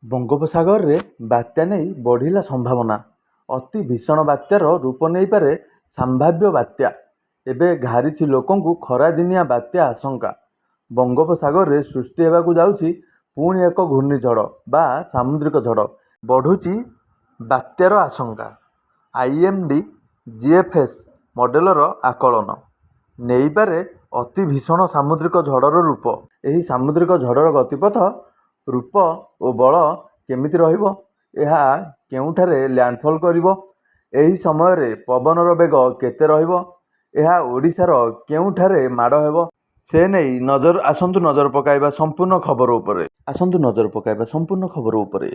ବଙ୍ଗୋପସାଗରରେ ବାତ୍ୟା ନେଇ ବଢ଼ିଲା ସମ୍ଭାବନା। ଅତି ଭୀଷଣ ବାତ୍ୟାର ରୂପ ନେଇପାରେ ସମ୍ଭାବ୍ୟ ବାତ୍ୟା। ଏବେ ଘାରିଛି ଲୋକଙ୍କୁ ଖରାଦିନିଆ ବାତ୍ୟା ଆଶଙ୍କା। ବଙ୍ଗୋପସାଗରରେ ସୃଷ୍ଟି ହେବାକୁ ଯାଉଛି ପୁଣି ଏକ ଘୂର୍ଣ୍ଣିଝଡ଼ ବା ସାମୁଦ୍ରିକ ଝଡ଼। ବଢ଼ୁଛି ବାତ୍ୟାର ଆଶଙ୍କା। ଆଇଏମଡି ଜିଏଫଏସ ମଡେଲର ଆକଳନ। ନେଇପାରେ ଅତି ଭୀଷଣ ସାମୁଦ୍ରିକ ଝଡ଼ର ରୂପ। ଏହି ସାମୁଦ୍ରିକ ଝଡ଼ର ଗତିପଥ, ରୂପ ଓ ବଳ କେମିତି ରହିବ? ଏହା କେଉଁଠାରେ ଲ୍ୟାଣ୍ଡଫଲ କରିବ? ଏହି ସମୟରେ ପବନର ବେଗ କେତେ ରହିବ? ଏହା ଓଡ଼ିଶାର କେଉଁଠାରେ ମାଡ଼ ହେବ? ସେ ନେଇ ନଜର ଆସନ୍ତୁ ନଜର ପକାଇବା ସମ୍ପୂର୍ଣ୍ଣ ଖବର ଉପରେ। ଆସନ୍ତୁ ନଜର ପକାଇବା ସମ୍ପୂର୍ଣ୍ଣ ଖବର ଉପରେ।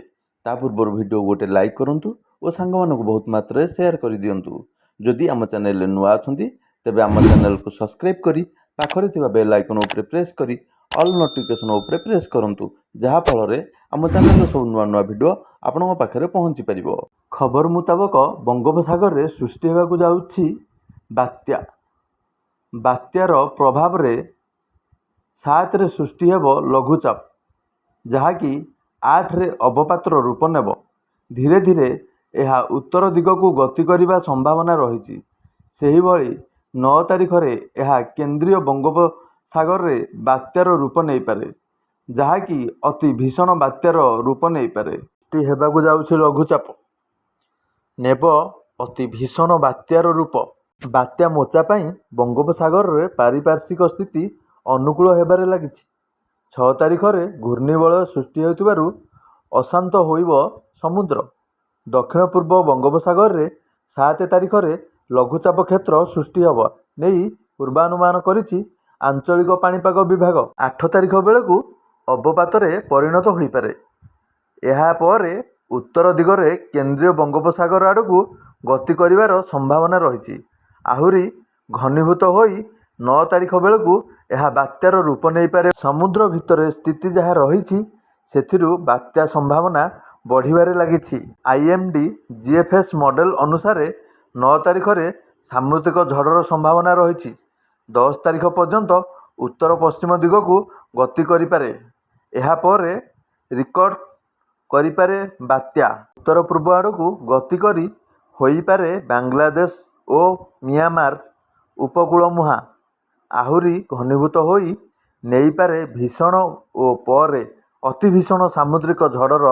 ତା ପୂର୍ବରୁ ଭିଡ଼ିଓ ଗୋଟେ ଲାଇକ୍ କରନ୍ତୁ ଓ ସାଙ୍ଗମାନଙ୍କୁ ବହୁତ ମାତ୍ରାରେ ସେୟାର କରିଦିଅନ୍ତୁ। ଯଦି ଆମ ଚ୍ୟାନେଲରେ ନୂଆ ଅଛନ୍ତି, ତେବେ ଆମ ଚ୍ୟାନେଲକୁ ସବସ୍କ୍ରାଇବ୍ କରି ପାଖରେ ଥିବା ବେଲ୍ ଆଇକନ୍ ଉପରେ ପ୍ରେସ୍ କରି ଅଲ୍ ନୋଟିଫିକେସନ୍ ଉପରେ ପ୍ରେସ୍ କରନ୍ତୁ, ଯାହାଫଳରେ ଆମ ଚ୍ୟାନେଲର ସବୁ ନୂଆ ନୂଆ ଭିଡ଼ିଓ ଆପଣଙ୍କ ପାଖରେ ପହଞ୍ଚି ପାରିବ। ଖବର ମୁତାବକ, ବଙ୍ଗୋପସାଗରରେ ସୃଷ୍ଟି ହେବାକୁ ଯାଉଛି ବାତ୍ୟା। ବାତ୍ୟାର ପ୍ରଭାବରେ 7ରେ ସୃଷ୍ଟି ହେବ ଲଘୁଚାପ, ଯାହାକି 8ରେ ଅବପାତର ରୂପ ନେବ। ଧୀରେ ଧୀରେ ଏହା ଉତ୍ତର ଦିଗକୁ ଗତି କରିବା ସମ୍ଭାବନା ରହିଛି। ସେହିଭଳି 9 ତାରିଖରେ ଏହା କେନ୍ଦ୍ରୀୟ ବଙ୍ଗୋପସାଗରରେ ବାତ୍ୟାର ରୂପ ନେଇପାରେ, ଯାହାକି ଅତି ଭୀଷଣ ବାତ୍ୟାର ରୂପ ନେଇପାରେ। ସୃଷ୍ଟି ହେବାକୁ ଯାଉଛି ଲଘୁଚାପ, ନେବ ଅତି ଭୀଷଣ ବାତ୍ୟାର ରୂପ। ବାତ୍ୟା ମୋଚା ପାଇଁ ବଙ୍ଗୋପସାଗରରେ ପାରିପାର୍ଶ୍ୱିକ ସ୍ଥିତି ଅନୁକୂଳ ହେବାରେ ଲାଗିଛି। 6 ତାରିଖରେ ଘୂର୍ଣ୍ଣିବଳୟ ସୃଷ୍ଟି ହେଉଥିବାରୁ ଅଶାନ୍ତ ହୋଇବ ସମୁଦ୍ର। ଦକ୍ଷିଣ ପୂର୍ବ ବଙ୍ଗୋପସାଗରରେ 7 ତାରିଖରେ ଲଘୁଚାପ କ୍ଷେତ୍ର ସୃଷ୍ଟି ହେବା ନେଇ ପୂର୍ବାନୁମାନ କରିଛି ଆଞ୍ଚଳିକ ପାଣିପାଗ ବିଭାଗ। 8 ତାରିଖ ବେଳକୁ ଅବପାତରେ ପରିଣତ ହୋଇପାରେ। ଏହା ପରେ ଉତ୍ତର ଦିଗରେ କେନ୍ଦ୍ରୀୟ ବଙ୍ଗୋପସାଗର ଆଡ଼କୁ ଗତି କରିବାର ସମ୍ଭାବନା ରହିଛି। ଆହୁରି ଘନୀଭୂତ ହୋଇ 9 ତାରିଖ ବେଳକୁ ଏହା ବାତ୍ୟାର ରୂପ ନେଇପାରେ। ସମୁଦ୍ର ଭିତରେ ସ୍ଥିତି ଯାହା ରହିଛି, ସେଥିରୁ ବାତ୍ୟା ସମ୍ଭାବନା ବଢ଼ିବାରେ ଲାଗିଛି। ଆଇଏମଡି ଜିଏଫଏସ ମଡେଲ ଅନୁସାରେ 9 ତାରିଖରେ ସାମୁଦ୍ରିକ ଝଡ଼ର ସମ୍ଭାବନା ରହିଛି। 10 ତାରିଖ ପର୍ଯ୍ୟନ୍ତ ଉତ୍ତର ପଶ୍ଚିମ ଦିଗକୁ ଗତି କରିପାରେ। ଏହା ପରେ ରିକର୍ଡ କରିପାରେ ବାତ୍ୟା। ଉତ୍ତର ପୂର୍ବ ଆଡ଼କୁ ଗତି କରି ହୋଇପାରେ ବାଂଲାଦେଶ ଓ ମିଆଁମାର ଉପକୂଳମୁହାଁ। ଆହୁରି ଘନୀଭୂତ ହୋଇ ନେଇପାରେ ଭୀଷଣ ଓ ପରେ ଅତି ଭୀଷଣ ସାମୁଦ୍ରିକ ଝଡ଼ର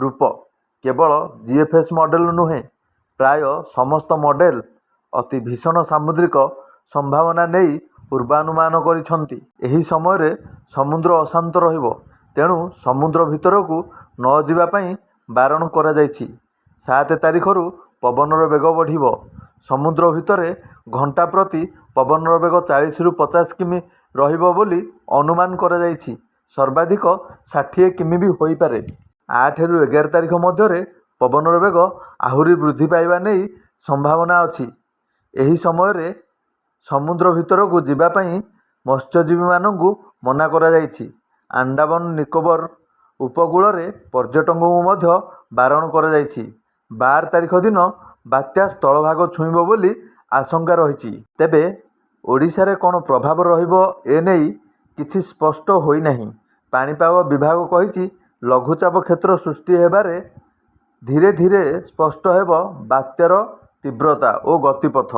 ରୂପ। କେବଳ ଜିଏଫଏସ ମଡେଲ ନୁହେଁ, ପ୍ରାୟ ସମସ୍ତ ମଡେଲ ଅତି ଭୀଷଣ ସାମୁଦ୍ରିକ ସମ୍ଭାବନା ନେଇ ପୂର୍ବାନୁମାନ କରିଛନ୍ତି। ଏହି ସମୟରେ ସମୁଦ୍ର ଅଶାନ୍ତ ରହିବ। ତେଣୁ ସମୁଦ୍ର ଭିତରକୁ ନ ଯିବା ପାଇଁ ବାରଣ କରାଯାଇଛି। 7 ତାରିଖରୁ ପବନର ବେଗ ବଢ଼ିବ। ସମୁଦ୍ର ଭିତରେ ଘଣ୍ଟା ପ୍ରତି ପବନର ବେଗ 40ରୁ 50 କିମି ରହିବ ବୋଲି ଅନୁମାନ କରାଯାଇଛି। ସର୍ବାଧିକ 60 କିମି ବି ହୋଇପାରେ। 8ରୁ 11 ତାରିଖ ମଧ୍ୟରେ ପବନର ବେଗ ଆହୁରି ବୃଦ୍ଧି ପାଇବା ନେଇ ସମ୍ଭାବନା ଅଛି। ଏହି ସମୟରେ ସମୁଦ୍ର ଭିତରକୁ ଯିବା ପାଇଁ ମତ୍ସ୍ୟଜୀବୀମାନଙ୍କୁ ମନା କରାଯାଇଛି। ଆଣ୍ଡାମାନ ନିକୋବର ଉପକୂଳରେ ପର୍ଯ୍ୟଟକଙ୍କୁ ମଧ୍ୟ ବାରଣ କରାଯାଇଛି। 12 ତାରିଖ ଦିନ ବାତ୍ୟା ସ୍ଥଳଭାଗ ଛୁଇଁବ ବୋଲି ଆଶଙ୍କା ରହିଛି। ତେବେ ଓଡ଼ିଶାରେ କ'ଣ ପ୍ରଭାବ ରହିବ, ଏ ନେଇ କିଛି ସ୍ପଷ୍ଟ ହୋଇନାହିଁ। ପାଣିପାଗ ବିଭାଗ କହିଛି, ଲଘୁଚାପ କ୍ଷେତ୍ର ସୃଷ୍ଟି ହେବାରେ ଧୀରେ ଧୀରେ ସ୍ପଷ୍ଟ ହେବ ବାତ୍ୟାର ତୀବ୍ରତା ଓ ଗତିପଥ।